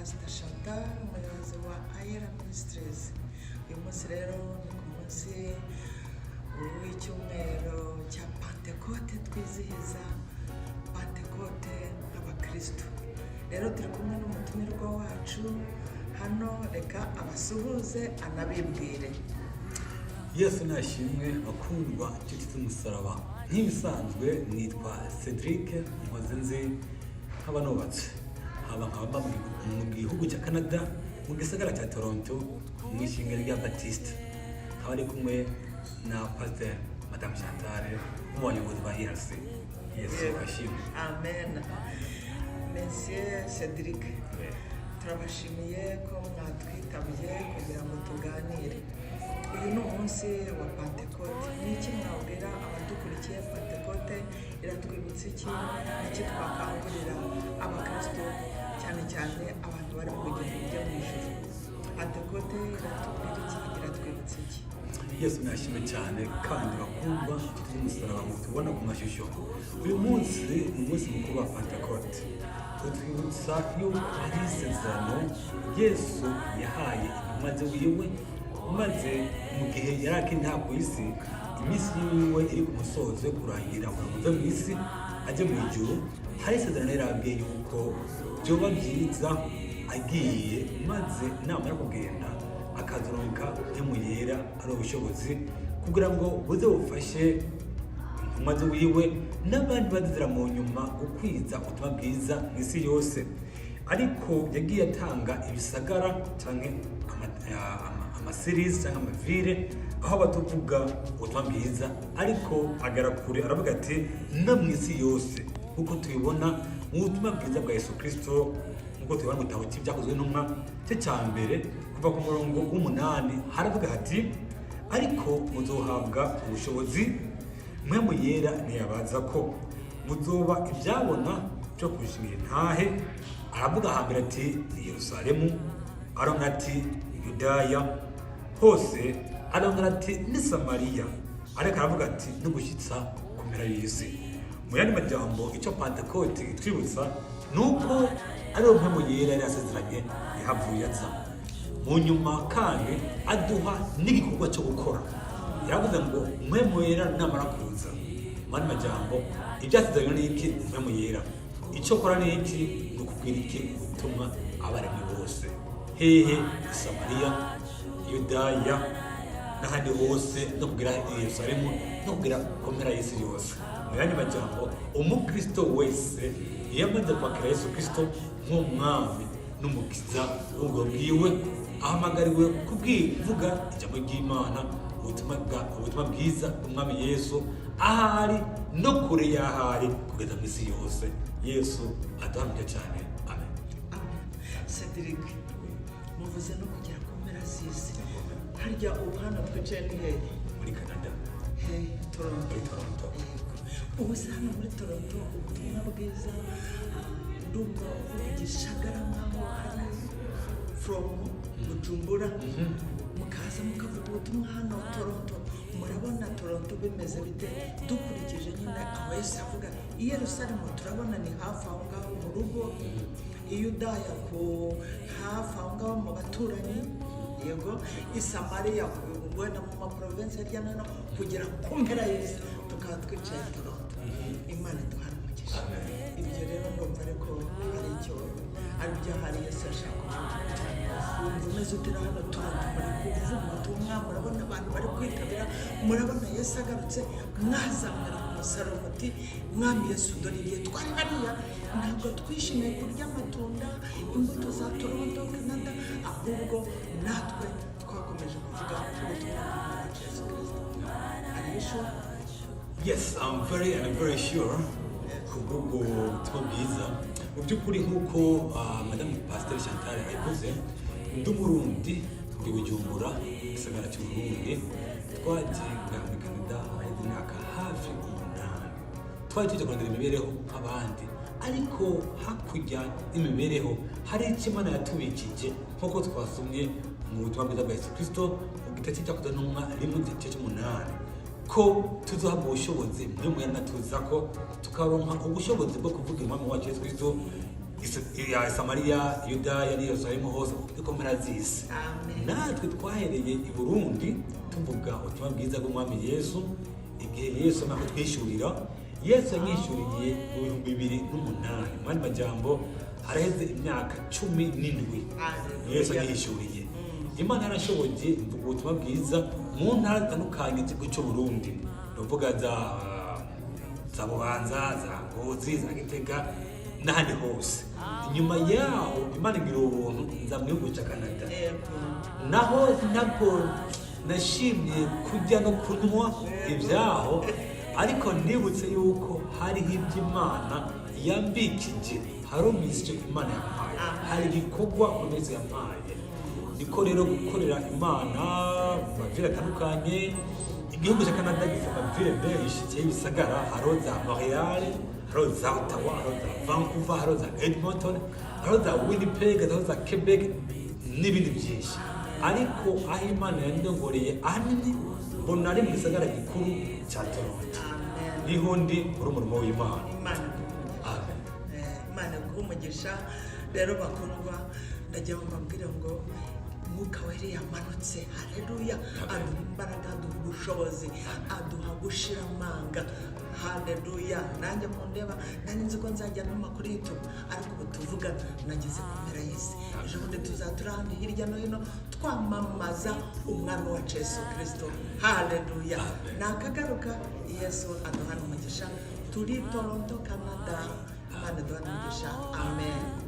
Pastor Chantal, umuyobozi wa Ayera Ministries. Uyu munsi rero ni ku munsi w'icyumweru cya Pantekote, twizihiza Pantekote nk'abakristo. Rero turi kumwe n'umutumirwa wacu hano, reka abasuhuze anabibwire. Yesu nashimwe, bakundwa, inshuti z'umusaraba. Nk'ibisanzwe nitwa Cedric Nkoze, nzi nk'aba nubatse nkaba mba mu gihugu cya Canada, mu gisagara cya Toronto, mu ishinga rya Batiste, nkaba ari kumwe na Pasteur Madame Chantal mu bayobozi ba ERC. Yesu ashimwe. Amen. Monsieur Cedric, turabashimiye ko mwatwitabye kugira ngo tuganire. Uyu ni umunsi wa Pantekote. Ni iki mwabwira abadukurikiye? Pantekote iratwibutsa iki? Ni iki twakangurira abakristo, cyane cyane abantu bari mu bugingo bujya mu ijuru? Pantekote iratubwira iki? Iratwibutsa iki? Yesu nashimwe cyane kandi, bakundwa, inshuti z'umusaraba mutubona ku mashusho, uyu munsi ni umunsi mukuru wa Pantekote. Utwibutsa yuko hari isezerano Yesu yahaye intumwa ziwiwe, maze mu gihe yari akiri nta ku isi, iminsi yiwe iri ku musozo yo kurangira kugira ngo ave mu isi ajye mu ijuru, hari isezerano yari abwiye yuko byoba byiza agiye, maze namara kugenda akazoronka Mpwemu Yera, ari ubushobozi kugira ngo buze bufashe intumwa ziwiwe n'abandi bazizira mu nyuma gukwiza ubutumwa bwiza mu isi yose. Ariko yagiye atanga ibisagara cyangwa amacities cyangwa amavilles aho batuvuga ubutumwa bwiza, ariko agera kure aravuga ati no mu isi yose, nk'uko tubibona mu butumwa bwiza bwa Yesu Kirisito, nk'uko tubibona mu gitabo cy'Ibyakozwe n'Intumwa cye cya mbere, kuva ku murongo w'umunani, haravuga hati: "Ariko muzohabwa ubushobozi Mpwemu Yera ntiyabaza ko, muzoba ibyabona byo kubishingira intahe." Aravuga hambere ati ni Yerusalemu, arongera ati Yudaya hose, arongera ati ni Samariya, ariko aravuga ati no gushyitsa ku mpera y'isi. Mu yandi majambo, icyo Pantekoti itwibutsa ni uko ariwo Mpwemu Yera yari yasezeranye yahavuye aza mu nyuma, kandi aduha n'igikorwa cyo gukora. Yaravuze ngo Mpwemu Yera namara kuza, mu yandi majambo, ibyasezeranywe ni iki? Mpwemu Yera icyo akora ni iki? Ni ukubwira iki? Ubutumwa abaremwe bose. Hehe? I Samariya, Yudaya n'ahandi hose, no kugera i Yerusalemu, no kugera ku mpera y'isi yose. Mu yandi majambo, umukristo wese iyo amaze kwakira Yesu Kristo nk'umwami n'umukiza w'ubwo bwiwe, ahamagariwe kubwivuga ijambo ry'Imana, ubutumwa bwiza bw'umwami Yesu, ahari no kure y'ahari, kugeza mu isi yose. Yesu aduhamije cyane. Amen. Amen. Cedric, muvuze no kugera ku mpera z'isi. Harya ubu hano twicaye ni hehe? Muri Canada. Hehe? Toronto? Muri Toronto. Yego. Ubu se hano muri Toronto ubutumwa bwiza, ndumva uvuga igishagara nkaho ari from Bujumbura, mukaza mukavuga ubutumwa hano Toronto. Murabona Toronto bimeze bite, dukurikije nyine aho Yesu avuga i Yerusalemu? Turabona ni hafi aho ngaho mu rugo, i Yudaya ku hafi aho ngaho mu baturanyi, yego, i Samariya wenda mu maprovinsi hirya no hino, kugera ku mpera y'isi, tukaba twicaye Toronto. Imana iduhana umugisha. Ibyo rero ndumva ariko hari icyo ari byo hari Yesu ashaka kuvuga. Wumva umeze ute hano Toronto? Muri kuvuga ubutumwa, murabona abantu bari kwitabira, murabona Yesu agarutse mwazamura ku musaraba muti: "Mwami Yesu, dore igihe twari hariya ntabwo twishimiye kurya amatunda, imbuto za Toronto, Canada, ahubwo natwe twakomeje kuvuga ubutumwa bw'Umwami wacu Yesu Kirisito." Are you sure? Yes, I'm very and very sure kubw'ubwo butumwa bwiza. Mu by'ukuri, nk'uko Madame Pasteur Chantal abivuze, ndi Umurundi, ndi Bujumbura, gisagara cy'Uburundi. Twagiye ngaha muri Canada haheze imyaka hafi 8. Twari tujya kurondera imibereho nk'abandi, ariko hakurya y'imibereho hari icyo Imana yatubikije, nk'uko twasomye mu butumwa bwiza bwa Yesu Kristo mu gitabo cy'Ibyakozwe n'Intumwa rimwe, igice cy'umunani, ko tuzohabwa ubushobozi muri muyana tuza ko tukaronka ubushobozi bwo kuvuga umwami wacu Yesu Kristo. Ya Samariya, Yudaya n'i Yerusalemu hose, ikomera z'isi. Amen. Natwe twahereye i Burundi tuvuga ubutumwa bwiza bw'Umwami Yesu. Igihe Yesu amaze kutwishyurira, Yesu yamwishyuriye mu 2008. Mu yandi majambo, haraheze imyaka 17. Hallelujah. Yesu yanyishyuriye. Imana yarashoboye mvuga ubutumwa bwiza mu ntara zitandukanye z'igihugu cy'u Burundi, ndavuga za Bubanza, za Ngozi, za Gitega n'ahandi hose. Inyuma yaho Imana igira ubuntu, nza mu gihugu cya Canada. Naho ntabwo nashimye kurya no kunywa ibyaho, ariko nibutse yuko hariho ibyo Imana yambikije, hari mission Imana yampaye, hari igikorwa Umeze yampaye. Niko rero gukorera Imana mu ma villes atandukanye. Igihugu cya Canada gifite ama villes menshi cyangwa ibisagara. Hariho za Montreal, hariho za Ottawa, hariho za Vancouver, hariho za Edmonton, hariho za Winnipeg, hariho za Quebec n'ibindi byinshi. Ariko aho Imana yandongoreye ahanini, mbona ari mu gisagara gikuru cya Toronto. Amen. Niho ndi muri umurimo w'Imana. Imana iguhe. Amen. Imana iguhe umugisha. Rero bakundwa, ndagira ngo mbabwire ngo Mwuka Wera yamanutse, haleluya, aduha imbaraga, aduha ubushobozi, aduha gushira amanga, haleluya. Nanjye mundeba, nanjye nzi ko nzajya ntuma kuri YouTube, ariko ubu tuvugana nageze ku mpera y'isi. Ejo bundi tuzatura ahandi hirya no hino twamamaza Umwami wacu Yesu Kirisito, haleluya. Nakagaruka. Yesu aduhana umugisha. Turi Toronto, Canada. Imana iduhana umugisha, amen.